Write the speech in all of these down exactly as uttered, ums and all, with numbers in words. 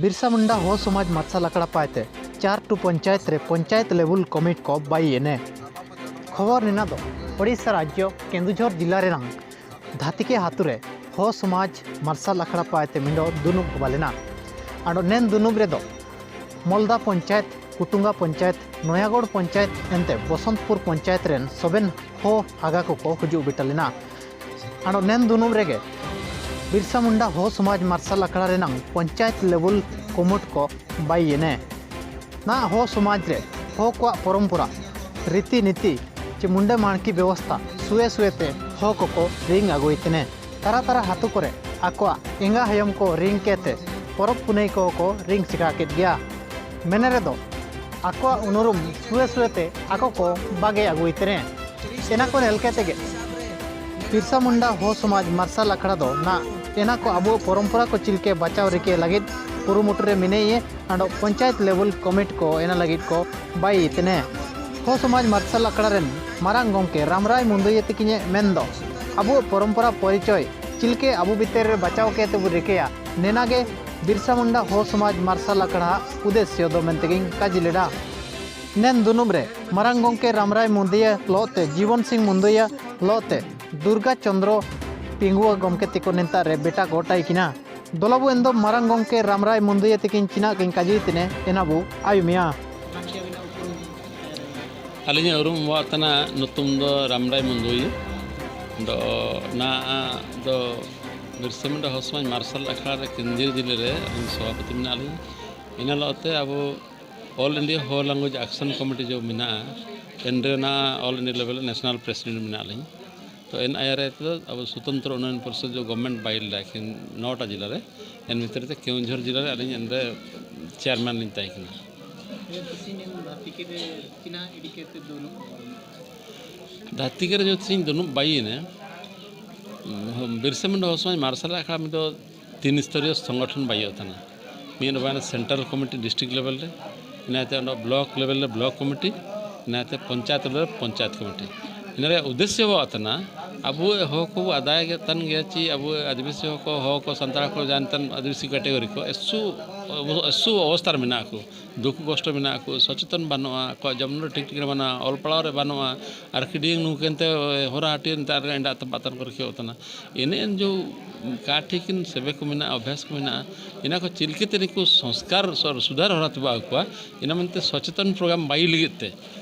ᱵᱤᱨᱥᱟ ᱢᱩᱱᱰᱟ ᱦᱚ ᱥᱚᱢᱟᱡᱽ ᱢᱟᱨᱥᱟᱞ ᱟᱠᱷᱲᱟ ᱯᱟᱭᱛᱮ ᱪᱟᱨ ᱴᱩ ᱯᱚᱧᱪᱟᱭᱮᱛ ᱨᱮ ᱯᱚᱧᱪᱟᱭᱮᱛ ᱞᱮᱵᱩᱞ ᱠᱚᱢᱤᱴ ᱠᱚ ᱵᱟᱭ ᱮᱱᱮ᱾ ᱠᱷᱚᱵᱚᱨ ᱱᱤᱱᱟ ᱫᱚ ᱳᱰᱤᱥᱟ ᱨᱟᱡᱽᱡᱚ ᱠᱮᱸᱫᱩᱡᱷᱚᱨ ᱡᱤᱞᱟ ᱨᱮᱱᱟᱝ ᱫᱷᱟᱛᱤᱠᱮ ᱦᱟᱛᱩ ᱨᱮ ᱦᱚ ᱥᱚᱢᱟᱡᱽ ᱢᱟᱨᱥᱟᱞ ᱟᱠᱷᱲᱟ ᱯᱟᱭᱛᱮ ᱢᱤᱫᱚ ᱫᱩᱱᱩᱵ ᱠᱚ ᱵᱟᱞᱮᱱᱟ᱾ ᱟᱫᱚ ᱱᱮᱱ ᱫᱩᱱᱩᱵ ᱨᱮᱫᱚ ᱢᱚᱞᱫᱟ ᱯᱚᱧᱪᱟᱭᱮᱛ, ᱠᱩᱴᱩᱝᱜᱟ ᱯᱚᱧᱪᱟᱭᱮᱛ, ᱱᱚᱭᱟᱜᱚᱲ ᱯᱚᱧᱪᱟᱭᱮᱛ ᱮᱱᱛᱮ ᱵᱚᱥᱚᱱᱛᱯᱩᱨ ᱯᱚᱧᱪᱟᱭᱮᱛ ᱨᱮᱱ ᱥᱚᱵᱮᱱ ᱦᱚ ᱟᱜᱟ ᱠᱚᱠᱚ ᱦᱤᱡᱩᱜ ᱵᱤᱴᱟᱹ ᱞᱮᱱᱟ᱾ ᱟᱫᱚ ᱱᱮᱱ ᱫᱩᱱᱩᱵ ᱨᱮᱜᱮ ᱵᱤᱨᱥᱟ ᱢᱩᱱᱰᱟ ᱦᱚ ᱥᱚᱢᱟᱡᱽ ᱢᱟᱨᱥᱟᱞ ᱟᱠᱷᱲᱟ ᱨᱮᱱᱟᱝ ᱯᱚᱧᱪᱟᱭᱮᱛ ᱞᱮᱵᱩᱞ ᱠᱚᱢᱩᱴ ᱠᱚ ᱵᱟᱭ ᱮᱱᱮ᱾ ᱱᱟ ᱦᱚ ᱥᱚᱢᱟᱡᱽ ᱨᱮ ᱦᱚ ᱠᱚᱣᱟᱜ ᱯᱚᱨᱚᱢᱯᱚᱨᱟ, ᱨᱤᱛᱤ ᱱᱤᱛᱤ ᱪᱮ ᱢᱩᱱᱰᱟᱹ ᱢᱟᱬᱠᱤ ᱵᱮᱵᱚᱥᱛᱟ ᱥᱩᱭᱮ ᱥᱩᱭᱮ ᱛᱮ ᱦᱚ ᱠᱚᱠᱚ ᱨᱤᱝ ᱟᱹᱜᱩᱭ ᱛᱮᱱᱮ᱾ ᱛᱟᱨᱟ ᱛᱟᱨᱟ ᱦᱟᱛᱩ ᱠᱚᱨᱮ ᱟᱠᱚᱣᱟᱜ ᱮᱸᱜᱟ ᱦᱟᱭᱚᱢ ᱠᱚ ᱨᱤᱝ ᱠᱮᱛᱮ ᱯᱚᱨᱚᱵᱽ ᱯᱩᱱᱟᱹᱭ ᱠᱚᱦᱚᱸ ᱠᱚ ᱨᱤᱝ ᱪᱤᱠᱟ ᱠᱮᱫ ᱜᱮᱭᱟ᱾ ᱢᱮᱱᱮ ᱨᱮᱫᱚ ᱟᱠᱚᱣᱟᱜ ᱩᱱᱩᱨᱩᱢ ᱥᱩᱭᱮ ᱥᱩᱭᱮ ᱛᱮ ᱟᱠᱚ ᱠᱚ ᱵᱟᱜᱮ ᱟᱹᱜᱩᱭ ᱛᱮᱱᱮ᱾ ᱮᱱᱟ ᱠᱚ ᱧᱮᱞ ᱠᱮᱛᱮ ᱜᱮ ᱵᱤᱨᱥᱟ ᱢᱩᱱᱰᱟ ᱦᱚ ᱥᱚᱢᱟᱡᱽ ᱢᱟᱨᱥᱟᱞ ᱟᱠᱷᱲᱟ ᱫᱚ ᱱᱟ ᱮᱱᱟ ᱠᱚ ᱟᱵᱚ ᱯᱚᱨᱚᱢᱯᱚᱨᱟ ᱠᱚ ᱪᱤᱞᱠᱮ ᱵᱟᱪᱟᱣ ᱨᱤᱠᱮ ᱞᱟᱹᱜᱤᱫ ᱠᱩᱨᱩᱢᱩᱴᱩ ᱨᱮ ᱢᱮᱱᱟᱭᱮ᱾ ᱟᱸᱰᱚ ᱯᱚᱧᱪᱟᱭᱮᱛ ᱞᱮᱵᱩᱞ ᱠᱚᱢᱤᱴ ᱠᱚ ᱮᱱᱟ ᱞᱟᱹᱜᱤᱫ ᱠᱚ ᱵᱟᱭ ᱛᱮᱱᱮ᱾ ᱦᱚ ᱥᱚᱢᱟᱡᱽ ᱢᱟᱨᱥᱟᱞ ᱟᱠᱷᱲᱟ ᱨᱮᱱ ᱢᱟᱨᱟᱝ ᱜᱚᱢᱠᱮ ᱨᱟᱢᱨᱟᱭ ᱢᱩᱱᱫᱩᱭᱟᱹ ᱛᱤᱠᱤᱧᱮ ᱢᱮᱱ ᱫᱚ ᱟᱵᱚ ᱯᱚᱨᱚᱢᱯᱚᱨᱟ ᱯᱚᱨᱤᱪᱚᱭ ᱪᱤᱞᱠᱮ ᱟᱵᱚ ᱵᱷᱤᱛᱤᱨ ᱨᱮ ᱵᱟᱪᱟᱣ ᱠᱮ ᱛᱮᱵᱚ ᱨᱤᱠᱟᱹᱭᱟ, ᱱᱮᱱᱟ ᱜᱮ ᱵᱤᱨᱥᱟ ᱢᱩᱱᱰᱟ ᱦᱚ ᱥᱚᱢᱟᱡᱽ ᱢᱟᱨᱥᱟᱞ ᱟᱠᱷᱲᱟ ᱩᱫᱮᱥᱭᱚ ᱫᱚ ᱢᱮᱱᱛᱮᱜᱤᱧ ᱠᱟᱡᱤ ᱞᱮᱰᱟ᱾ ᱱᱮᱱ ᱫᱩᱱᱩᱢ ᱨᱮ ᱢᱟᱨᱟᱝ ᱜᱚᱢᱠᱮ ᱨᱟᱢᱨᱟᱭ ᱢᱩᱱᱫᱩᱭᱟᱹ ᱞᱚᱜ ᱛᱮ ᱡᱤᱵᱚᱱ ᱥᱤᱝ ᱢᱩᱱᱫᱩᱭᱟᱹ ᱞᱚᱜ ᱛᱮ ᱫᱩᱨᱜᱟ ᱪᱚᱱᱫᱨᱚ ᱯᱤᱝᱜᱩᱣᱟᱹ ᱜᱚᱢᱠᱮ ᱛᱮᱠᱚ ᱱᱮᱱᱛᱟ ᱨᱮ ᱵᱮᱴᱟ ᱜᱚᱴᱟᱭ ᱠᱤᱱᱟ᱾ ᱫᱚᱞᱟᱵᱩ ᱮᱱ ᱫᱚ ᱢᱟᱨᱟᱝ ᱜᱚᱢᱠᱮ ᱨᱟᱢᱨᱟᱭ ᱢᱩᱱᱫᱩᱭᱟᱹ ᱛᱤᱠᱤᱱ ᱪᱤᱱᱟᱜ ᱠᱤᱱ ᱠᱟᱡᱤ ᱛᱤᱱᱮ ᱮᱱᱟᱵᱩ ᱟᱭᱩᱢᱤᱭᱟ᱾ ᱟᱹᱞᱤᱧᱟᱜ ᱩᱨᱩᱢ ᱵᱟᱵᱟ ᱛᱟᱱᱟ ᱧᱩᱛᱩᱢ ᱫᱚ ᱨᱟᱢᱨᱟᱭ ᱢᱩᱱᱫᱩᱭᱟᱹ᱾ ᱫᱚ ᱱᱟ ᱫᱚ ᱵᱤᱨᱥᱟ ᱢᱩᱱᱰᱟ ᱦᱚ ᱥᱚᱢᱟᱡᱽ ᱢᱟᱨᱥᱟᱞ ᱟᱠᱷᱲᱟ ᱨᱮ ᱠᱮᱱᱫᱨᱤᱭᱚ ᱡᱤᱞᱟᱹ ᱨᱮ ᱟᱹᱞᱤᱧ ᱥᱚᱵᱷᱟᱯᱚᱛᱤ ᱢᱮᱱᱟᱜ ᱞᱤᱧᱟ᱾ ᱤᱱᱟᱹ ᱦᱤᱞᱳᱜ ᱛᱮ ᱟᱵᱚ All India Ho Language Action Committee ᱡᱚ ᱢᱮᱱᱟᱜᱼᱟ, ᱮᱱ ᱨᱮᱱᱟᱜ all India level ᱨᱮ national president ᱢᱮᱱᱟᱜ ᱞᱤᱧ᱾ ᱛᱚ ᱮᱱ ᱟᱭ ᱟᱨ ᱟᱭ ᱛᱮᱫᱚ ᱟᱵᱚ ᱥᱩᱛᱚᱱᱛᱨᱚ ᱩᱱᱱᱚᱭᱚᱱ ᱯᱚᱨᱤᱥᱚᱫ ᱡᱚ government ᱵᱟᱭ ᱞᱮᱫᱟ, ᱮᱠᱷᱮᱱ ᱱᱚᱴᱟ ᱡᱮᱞᱟ ᱨᱮ, ᱮᱱ ᱵᱷᱤᱛᱨᱤ ᱛᱮ ᱠᱮᱣᱚᱱᱡᱷᱚᱨ ᱡᱮᱞᱟ ᱨᱮ ᱟᱹᱞᱤᱧ ᱮᱱᱨᱮ chairman ᱞᱤᱧ ᱛᱟᱦᱮᱸ ᱠᱟᱱᱟ᱾ ᱫᱷᱟᱹᱨᱛᱤ ᱠᱮ ᱨᱮ ᱡᱚᱛᱚ ᱥᱤᱧ ᱫᱩᱱᱩᱵ ᱵᱟᱭᱤᱱᱟ᱾ ᱵᱤᱨᱥᱟ ᱢᱩᱱᱰᱟ ᱦᱚ ᱥᱚᱢᱟᱡᱽ ᱢᱟᱨᱥᱟᱞ ᱟᱠᱷᱲᱟ ᱢᱤᱫ ᱫᱚ ᱛᱤᱱ ᱥᱛᱚᱨᱤᱭᱚ ᱥᱚᱝᱜᱚᱴᱷᱚᱱ ᱵᱟᱭ ᱦᱩᱭᱩᱜ ᱛᱟᱦᱮᱱᱟ᱾ ᱢᱤᱫ ᱵᱟᱭᱱᱟ central committee district level ᱨᱮ, ᱤᱱᱟᱹᱛᱮ ᱚᱸᱰᱮ block level ᱨᱮ block committee, ᱤᱱᱟᱹᱛᱮ ᱯᱚᱧᱪᱟᱭᱮᱛ level ᱨᱮ ᱯᱚᱧᱪᱟᱭᱮᱛ committee᱾ ᱤᱱᱟᱹ ᱨᱮᱭᱟᱜ ᱩᱫᱽᱫᱮᱥᱭᱚ ᱵᱟᱵᱟ ᱛᱟᱦᱮᱱᱟ ᱟᱵᱚᱣᱟᱜ ᱦᱚᱠ ᱠᱚᱵᱚ ᱟᱫᱟᱭ ᱜᱮ ᱛᱟᱦᱮᱱ ᱜᱮᱭᱟ᱾ ᱪᱮ ᱟᱵᱚ ᱟᱹᱫᱤᱵᱟᱹᱥᱤ ᱦᱚᱸ ᱠᱚ, ᱦᱚᱲ ᱠᱚ, ᱥᱟᱱᱛᱟᱲ ᱠᱚ, ᱡᱟᱦᱟᱸ ᱱᱮᱛᱟᱨ ᱟᱹᱫᱤᱵᱟᱹᱥᱤ ᱠᱮᱴᱮᱜᱚᱨᱤ ᱠᱚ ᱮᱥᱩ, ᱮᱥᱩ ᱚᱵᱚᱥᱛᱟ ᱨᱮ ᱢᱮᱱᱟᱜ ᱠᱚ, ᱫᱩᱠ ᱠᱚᱥᱴᱚ ᱢᱮᱱᱟᱜ ᱠᱚ, ᱥᱚᱪᱮᱛᱚᱱ ᱵᱟᱹᱱᱩᱜᱼᱟ, ᱟᱠᱚᱣᱟᱜ ᱡᱚᱢ ᱧᱩ ᱴᱷᱤᱠ ᱴᱷᱤᱠᱟᱹᱱᱟ ᱵᱟᱹᱱᱩᱜᱼᱟ, ᱚᱞ ᱯᱟᱲᱦᱟᱣ ᱨᱮ ᱵᱟᱹᱱᱩᱜᱼᱟ, ᱟᱨ ᱠᱤᱰᱤᱭᱟᱹ ᱱᱩᱠᱩ ᱮᱱᱛᱮ ᱦᱚᱨᱟ ᱦᱟᱹᱴᱤᱭᱟᱹ ᱱᱮᱛᱟᱨ ᱨᱮ ᱮᱸᱰᱟᱜ ᱛᱟᱯᱟᱜ ᱛᱟᱱ ᱠᱚ ᱨᱟᱹᱠᱷᱤᱭᱟᱹ ᱛᱟᱦᱮᱱᱟ᱾ ᱮᱱᱮ ᱮᱱ ᱡᱚ ᱠᱟ ᱴᱷᱤᱠᱤᱱ ᱥᱮᱵᱮ ᱠᱚ ᱢᱮᱱᱟᱜᱼᱟ, ᱚᱵᱷᱭᱟᱥ ᱠᱚ ᱢᱮᱱᱟᱜᱼᱟ, ᱤᱱᱟ ᱠᱚ ᱪᱮᱫ ᱞᱮᱠᱟᱛᱮ ᱱᱩᱠᱩ ᱥᱚᱝᱥᱠᱟᱨ ᱥᱚᱨ-, ᱥᱩᱫᱷᱟᱨ ᱦᱚᱨᱟ ᱛᱮᱵᱚ ᱟᱹᱜᱩ ᱠᱚᱣᱟ, ᱤᱱᱟ ᱢᱮᱱᱛᱮ ᱥᱚᱪᱮᱛᱚᱱ ᱯᱨᱳᱜᱨᱟᱢ ᱵᱟᱭ ᱞᱟᱹᱜᱤᱫ ᱛᱮ,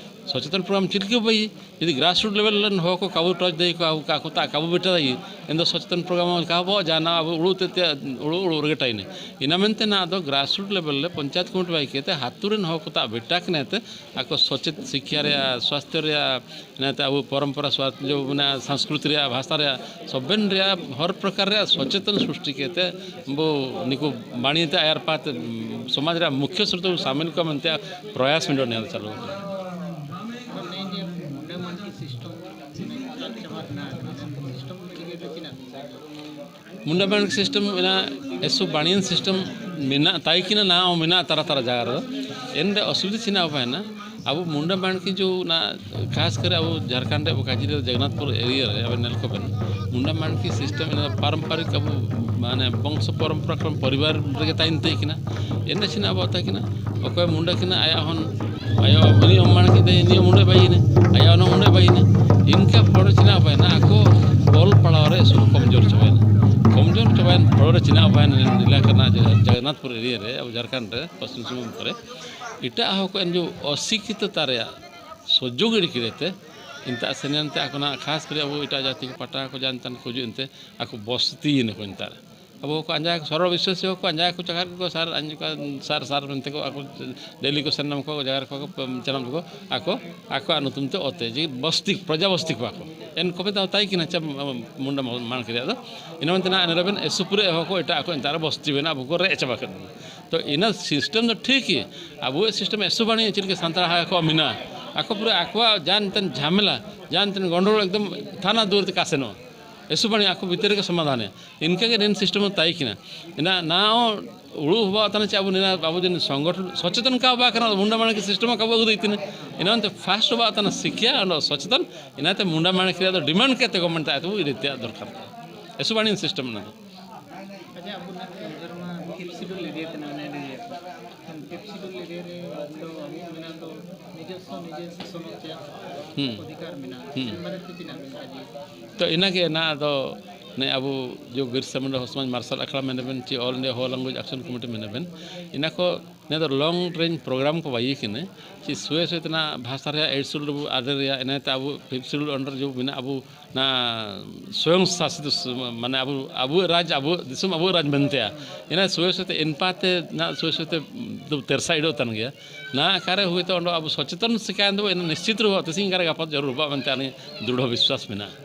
ᱥᱚᱪᱮᱛᱚᱱ ᱯᱨᱳᱜᱨᱟᱢ ᱪᱮᱫ ᱞᱮᱠᱟ ᱵᱟᱭ ᱡᱩᱫᱤ grassroot level ᱨᱮᱱ ᱦᱚᱲ ᱠᱚ ᱠᱟᱵᱩ touch ᱫᱟᱲᱮ ᱠᱚᱣᱟ, ᱟᱠᱚ ᱛᱟᱜ ᱠᱟᱵᱩ ᱵᱮᱴᱟ ᱫᱟᱲᱮ, ᱮᱱ ᱫᱚ ᱥᱚᱪᱮᱛᱚᱱ ᱯᱨᱳᱜᱨᱟᱢ ᱠᱟᱵᱚ ᱡᱟᱦᱟᱱᱟᱜ ᱟᱵᱚ ᱩᱲᱩ ᱛᱮ, ᱛᱮ ᱩᱲᱩ ᱩᱲᱩ ᱨᱮᱜᱮ ᱴᱟᱭᱤᱱᱮ᱾ ᱤᱱᱟ ᱢᱮᱱᱛᱮ ᱱᱟ ᱫᱚ grassroot level ᱨᱮ ᱯᱚᱧᱪᱟᱭᱮᱛ ᱠᱚᱢᱤᱴᱤ ᱵᱟᱭ ᱠᱮᱛᱮ ᱟᱹᱛᱩ ᱨᱮᱱ ᱦᱚᱲ ᱠᱚ ᱛᱟᱜ ᱵᱮᱴᱟ ᱠᱟᱱᱟ ᱛᱮ ᱟᱠᱚ ᱥᱚᱪᱮᱛ ᱥᱤᱠᱠᱷᱟ ᱨᱮᱭᱟᱜ, ᱥᱣᱟᱥᱛᱷᱚ ᱨᱮᱭᱟᱜ, ᱤᱱᱟᱹᱛᱮ ᱟᱵᱚ ᱯᱚᱨᱚᱢᱯᱚᱨᱟ ᱥᱣᱟᱥᱛᱷᱚ ᱢᱟᱱᱮ ᱥᱚᱝᱥᱠᱨᱤᱛᱤ ᱨᱮᱭᱟᱜ, ᱵᱷᱟᱥᱟ ᱨᱮᱭᱟᱜ, ᱥᱚᱵᱵᱮᱱ ᱨᱮᱭᱟᱜ ᱦᱚᱨ ᱯᱨᱚᱠᱟᱨ ᱨᱮᱭᱟᱜ ᱥᱚᱪᱮᱛᱚᱱ ᱥᱨᱤᱥᱴᱤ ᱠᱮᱛᱮ ᱵᱚ ᱱᱤᱠᱩ ᱵᱟᱹᱱᱤᱡ ᱛᱮ ᱟᱭᱟᱨ ᱯᱟᱛ ᱥᱚᱢᱟᱡᱽ ᱨᱮᱭᱟᱜ ᱢᱩᱠᱷᱭᱟᱹ ᱥᱨᱳᱛ ᱵᱚ ᱥᱟᱢᱤᱞ ᱠᱚᱣᱟ ᱢᱮᱱᱛᱮ ᱯᱨᱚᱭᱟᱥ ᱢᱤᱰᱚ ᱱᱮᱞ ᱪᱟᱞᱩ ᱟᱠᱟᱱᱟ᱾ ᱱᱚᱜᱼᱚᱭ ᱡᱮ ᱢᱩᱱᱰᱟ ᱢᱟᱱᱠᱤ system ᱢᱟᱱᱮ ᱪᱟᱵᱟ ᱨᱮᱱᱟᱜ system ᱤᱫᱤ ᱠᱟᱛᱮ ᱪᱮᱫ ᱮᱢ ᱢᱮᱱᱟ? ᱢᱩᱱᱰᱟ ᱢᱟᱱᱠᱤ system ᱢᱮᱱᱟᱜᱼᱟ, ᱮᱥᱚ ᱵᱟᱱᱤᱭᱟᱱ system ᱢᱮᱱᱟᱜ ᱛᱟᱭ ᱠᱤᱱᱟ, ᱱᱟ ᱦᱚᱸ ᱢᱮᱱᱟᱜ ᱛᱟᱨᱟ ᱛᱟᱨᱟ ᱡᱟᱭᱜᱟ ᱨᱮᱫᱚ᱾ ᱮᱱᱨᱮ ᱚᱥᱩᱵᱤᱫᱷᱟ ᱪᱮᱫ ᱦᱚᱸ ᱵᱟᱭᱱᱟ᱾ ᱟᱵᱚ ᱢᱩᱱᱰᱟ ᱢᱟᱱᱠᱤ ᱡᱚ ᱚᱱᱟ ᱠᱷᱟᱥ ᱠᱟᱨᱮ ᱟᱵᱚ ᱡᱷᱟᱲᱠᱷᱚᱸᱰ ᱨᱮ ᱵᱚᱠᱟᱡᱤ ᱨᱮ ᱡᱚᱜᱚᱱᱱᱟᱛᱷᱯᱩᱨ area ᱨᱮ ᱟᱵᱮᱱ ᱧᱮᱞ ᱠᱚᱵᱮᱱ, ᱢᱩᱱᱰᱟ ᱢᱟᱱᱠᱤ system ᱮᱱᱟ ᱯᱟᱨᱚᱢᱯᱟᱨᱤᱠ ᱟᱵᱚ ᱢᱟᱱᱮ ᱵᱚᱝᱥᱚ ᱯᱚᱨᱚᱢᱯᱚᱨᱟ ᱠᱷᱚᱱ ᱯᱚᱨᱤᱵᱟᱨ ᱨᱮᱜᱮ ᱛᱟᱦᱮᱱ ᱛᱟᱦᱮᱸ ᱠᱟᱱᱟ᱾ ᱮᱱᱮ ᱪᱷᱤᱱᱟ ᱟᱵᱚ ᱛᱟᱦᱮᱸ ᱠᱟᱱᱟ, ᱚᱠᱚᱭ ᱢᱩᱱᱰᱟ ᱠᱟᱱᱟ ᱟᱭᱟᱜ ᱦᱚᱸ, ᱟᱭᱳ ᱩᱱᱤ ᱦᱚᱸ ᱢᱟᱱᱠᱤ ᱛᱟᱭ, ᱤᱱᱤ ᱦᱚᱸ ᱢᱩᱱᱰᱟ ᱵᱟᱭ ᱤᱱᱟ, ᱟᱭᱟᱜ ᱦᱚᱸ ᱢᱩᱱᱰᱟ ᱵᱟᱭ ᱤᱱᱟ᱾ ᱤᱱᱠᱟ ᱯᱚᱨᱮ ᱪᱷᱤᱱᱟ ᱵᱟᱭᱱᱟ, ᱟᱠᱚ ᱚᱞ ᱯᱟᱲᱦᱟᱣ ᱨᱮ ᱥᱩᱫᱷᱩ ᱠᱚᱢᱡᱳᱨ ᱪᱟᱵᱟᱭᱮᱱᱟ᱾ ᱠᱚᱢᱡᱳᱨ ᱪᱟᱵᱟᱭᱮᱱ ᱯᱚᱨᱮ ᱪᱷᱤᱱᱟ ᱵᱟᱭᱱᱟ ᱮᱞᱟᱠᱟ ᱨᱮᱱᱟᱜ ᱡᱟᱦᱟᱸ ᱡᱚᱜᱚᱱᱱᱟᱛᱷᱯᱩᱨ area ᱨᱮ, ᱟᱵᱚ ᱡᱷᱟᱲᱠᱷᱚᱸᱰ ᱨᱮ ᱯᱚᱥᱪᱤᱢ ᱥᱤᱝᱵᱷᱩᱢ ᱠᱚᱨᱮ ᱮᱴᱟᱜ ᱦᱚᱸ ᱠᱚ ᱮᱱ ᱡᱚ ᱚᱥᱤᱠᱠᱷᱤᱛᱚᱛᱟ ᱨᱮᱭᱟᱜ ᱥᱩᱡᱳᱜᱽ ᱮᱲᱤ ᱠᱮᱫᱮ ᱛᱮ, ᱮᱱᱛᱮ ᱥᱮᱱᱮᱱ ᱛᱮ ᱟᱠᱚ ᱱᱟᱜ ᱠᱷᱟᱥ ᱠᱚᱨᱮ ᱟᱵᱚ ᱮᱴᱟᱜ ᱡᱟᱹᱛᱤ ᱠᱚ ᱯᱟᱴᱟ ᱠᱚ ᱡᱟᱱ ᱛᱟᱱ ᱠᱚ ᱦᱤᱡᱩᱜ ᱮᱱᱛᱮ ᱟᱠᱚ ᱵᱚᱥᱛᱤᱭᱮᱱᱟ ᱠᱚ ᱮᱱᱛᱮ᱾ ᱟᱵᱚ ᱠᱚ ᱟᱸᱡᱟ ᱥᱚᱨᱚᱞ ᱵᱤᱥᱥᱟᱹᱥᱤ ᱦᱚᱸ ᱠᱚ ᱟᱸᱡᱟ ᱠᱚ ᱪᱟᱠᱟᱨ ᱠᱚ ᱥᱟᱨ ᱟᱸᱡᱟ ᱠᱚ ᱥᱟᱨ ᱥᱟᱨ ᱢᱮᱱᱛᱮ ᱠᱚ ᱟᱠᱚ ᱰᱮᱞᱤ ᱠᱚ ᱥᱮᱱ ᱱᱟᱢ ᱠᱚ ᱡᱟᱭᱜᱟ ᱨᱮ ᱠᱚ ᱪᱟᱞᱟᱣ ᱠᱚ ᱟᱠᱚ ᱟᱠᱚᱣᱟᱜ ᱧᱩᱛᱩᱢ ᱛᱮ ᱚᱛᱮ ᱡᱮ ᱵᱚᱥᱛᱤ ᱯᱨᱚᱡᱟ ᱵᱚᱥᱛᱤ ᱠᱚᱣᱟ ᱠᱚ ᱮᱱ ᱠᱚᱵᱮ ᱫᱟᱣ ᱛᱟᱭ ᱠᱤᱱᱟ ᱪᱮ ᱢᱩᱱᱰᱟ ᱢᱟᱱᱠᱤ ᱨᱮᱭᱟᱜ ᱫᱚ᱾ ᱤᱱᱟᱹ ᱢᱮᱱᱛᱮ ᱱᱟᱜ ᱮᱱ ᱨᱮᱵᱮᱱ ᱮᱥᱩᱯᱩᱨᱮ ᱦᱚᱸ ᱠᱚ ᱮᱴᱟᱜ ᱠᱚ ᱮᱱᱛᱮ ᱟᱨᱚ ᱵᱚᱥᱛᱤ ᱵᱮᱱᱟ ᱟᱵᱚ ᱠᱚ ᱨᱮᱡ ᱪᱟᱵᱟ ᱠᱮᱫ ᱵᱚᱱᱟ᱾ ᱛᱚ ᱤᱱᱟᱹ system ᱫᱚ ᱴᱷᱤᱠ ᱜᱮ, ᱟᱵᱚᱣᱟᱜ system ᱮᱥᱩ ᱵᱟᱹᱱᱤᱡ ᱪᱮᱫ ᱞᱮᱠᱟ ᱥᱟᱱᱛᱟᱲ ᱦᱟᱜ ᱠᱚ ᱢᱮᱱᱟᱜᱼᱟ, ᱟᱠᱚ ᱯᱩᱨᱟᱹ ᱟᱠᱚᱣᱟᱜ ᱡᱟᱦᱟᱸ ᱢᱤᱫᱴᱮᱱ ᱡᱷᱟᱢᱮᱞᱟ, ᱡᱟᱦᱟᱸ ᱢᱤᱫᱴᱮᱱ ᱜᱚᱱᱰᱚᱜᱳᱲ ᱮᱠᱫᱚᱢ ᱛᱷᱟᱱᱟ ᱫᱩᱣᱟᱹᱨ ᱛᱮ ᱠᱟᱥᱮᱱᱚᱜᱼᱟ, ᱮᱥᱩ ᱵᱟᱹᱱᱤᱡ ᱟᱠᱚ ᱵᱷᱤᱛᱤᱨ ᱨᱮᱜᱮ ᱥᱚᱢᱟᱫᱷᱟᱱᱮ᱾ ᱤᱱᱠᱟᱹ ᱜᱮ ᱱᱤᱱ system ᱦᱚᱸ ᱛᱟᱭ ᱠᱤᱱᱟ᱾ ᱤᱱᱟ ᱱᱟ ᱦᱚᱸ ᱩᱲᱩ ᱦᱚᱵᱟ ᱛᱟᱱᱟ ᱪᱮ ᱟᱵᱚ ᱱᱤᱱᱟ ᱟᱵᱚ ᱡᱮᱱ ᱥᱚᱝᱜᱚᱴᱷᱚᱱ ᱥᱚᱪᱮᱛᱚᱱ ᱠᱟ ᱵᱟ ᱠᱟᱱᱟ ᱢᱩᱱᱰᱟ ᱢᱟᱬᱮ ᱠᱤ ᱥᱤᱥᱴᱮᱢ ᱠᱟ ᱵᱚ ᱟᱹᱜᱩ ᱫᱤᱛᱤᱱ ᱤᱱᱟᱹ ᱛᱮ ᱯᱷᱟᱥᱴ ᱦᱚᱵᱟ ᱛᱟᱱᱟ ᱥᱤᱠᱷᱭᱟ ᱚᱱᱟ ᱥᱚᱪᱮᱛᱚᱱ ᱤᱱᱟᱹ ᱛᱮ ᱢᱩᱱᱰᱟ ᱢᱟᱬᱮ ᱠᱤ ᱫᱚ ᱰᱤᱢᱟᱱᱰ ᱠᱮ ᱛᱮ ᱜᱚᱵᱷᱢᱮᱱᱴ ᱛᱮ ᱟᱛᱩ ᱤᱫᱤ ᱛᱮᱭᱟᱜ ᱫᱚᱨᱠᱟᱨ ᱮᱥᱩ ᱵᱟᱹᱱᱤᱡ ᱥᱤᱥᱴᱮᱢ ᱚᱱᱟ ᱫᱚ᱾ ᱟᱪᱪᱷᱟ, ᱟᱵᱚ ᱱᱟᱜ ᱥᱚᱝᱵᱤᱫᱷᱟᱱ ᱨᱮᱢᱟ ᱯᱷᱤᱯᱛᱷ ᱥᱤᱰᱩᱞ ᱞᱮ ᱤᱫᱤᱭᱮᱫ ᱛᱟᱦᱮᱱᱟ, ᱚᱱᱮ ᱞᱟᱹᱭ ᱯᱷᱤᱯᱛᱷ ᱥᱤᱰᱩᱞ ᱞᱮ ᱤᱫᱤᱭᱮᱫ ᱨᱮ ᱟᱵᱚ ᱫᱚ ᱟᱵᱚ ᱢᱮᱱᱟᱜ ᱫᱚ ᱱᱤᱡᱚᱥᱥᱚ ᱱᱤᱡᱮ ᱥᱟᱥᱚᱱᱚᱜ ᱨᱮᱭᱟᱜ ᱦᱩᱸ᱾ ᱚᱫᱷᱤᱠᱟᱨ ᱢᱮᱱᱟᱜᱼᱟ᱾ ᱦᱩᱸ᱾ ᱚᱱᱟ ᱵᱟᱨᱮ ᱛᱮ ᱛᱤᱱᱟᱹᱜ ᱵᱮᱱ ᱞᱟᱹᱭᱟ? ᱛᱚ ᱤᱱᱟᱹᱜᱮ ᱱᱟ ᱟᱫᱚ ᱱᱮ ᱟᱵᱚ ᱡᱚ ᱵᱤᱨᱥᱟ ᱢᱩᱱᱰᱟ ᱦᱚᱲ ᱥᱚᱢᱟᱡᱽ ᱢᱟᱨᱥᱟᱞ ᱟᱠᱷᱲᱟ ᱢᱮᱱᱟᱵᱮᱱ ᱪᱮ All India Ho Language Action Committee ᱢᱮᱱᱟᱵᱮᱱ, ᱤᱱᱟᱹ ᱠᱚ ᱱᱮ ᱫᱚ ᱞᱚᱝ ᱨᱮᱧᱡᱽ ᱯᱨᱳᱜᱨᱟᱢ ᱠᱚ ᱵᱟᱭᱤ ᱠᱤᱱᱟᱹ ᱪᱮ ᱥᱩᱭᱮ ᱥᱩᱭᱮ ᱛᱮᱱᱟᱜ ᱵᱷᱟᱥᱟ ᱨᱮᱭᱟᱜ ᱮᱭᱤᱴ ᱥᱤᱰᱩᱞ ᱟᱫᱮᱨ ᱨᱮᱭᱟᱜ ᱤᱱᱟᱹ ᱛᱮ ᱟᱵᱚ ᱯᱷᱤᱯᱛᱷ ᱥᱤᱰᱩᱞ ᱚᱱᱰᱟᱨ ᱡᱚ ᱢᱮᱱᱟᱜ ᱟᱵᱚ ᱚᱱᱟ ᱥᱚᱭᱚᱝ ᱥᱟᱥᱤᱛ ᱥ-, ᱢᱟᱱᱮ ᱟᱵᱚ, ᱟᱵᱚᱣᱟᱜ ᱨᱟᱡᱽ, ᱟᱵᱚᱣᱟᱜ ᱫᱤᱥᱚᱢ, ᱟᱵᱚᱣᱟᱜ ᱨᱟᱡᱽ ᱢᱮᱱᱛᱮ᱾ ᱤᱱᱟᱹ ᱥᱚᱭ ᱥᱚᱛᱮ ᱮᱱᱯᱟ ᱛᱮ ᱱᱟ ᱥᱚᱭ ᱥᱚᱛᱮ ᱫᱚ ᱛᱮᱨᱥᱟ ᱤᱰᱚᱜ ᱛᱟᱱ ᱜᱮᱭᱟ᱾ ᱱᱟ ᱟᱠᱟᱨᱮ ᱦᱩᱭᱛᱚ ᱚᱸᱰᱮ ᱟᱵᱚ ᱥᱚᱪᱮᱛᱚᱱ ᱥᱤᱠᱟᱭ ᱫᱚ ᱤᱱᱟᱹ ᱱᱤᱥᱪᱤᱛ ᱨᱩᱯ ᱛᱤᱥᱤᱝ ᱠᱟᱨᱮ ᱜᱟᱯᱟ ᱡᱟᱹᱨᱩᱲ ᱵᱟ ᱢᱮᱱᱛᱮ ᱟᱹᱞᱤᱧ ᱫᱨᱩᱲᱦᱚ ᱵᱤᱥᱣᱟᱥ ᱢᱮᱱᱟᱜᱼᱟ᱾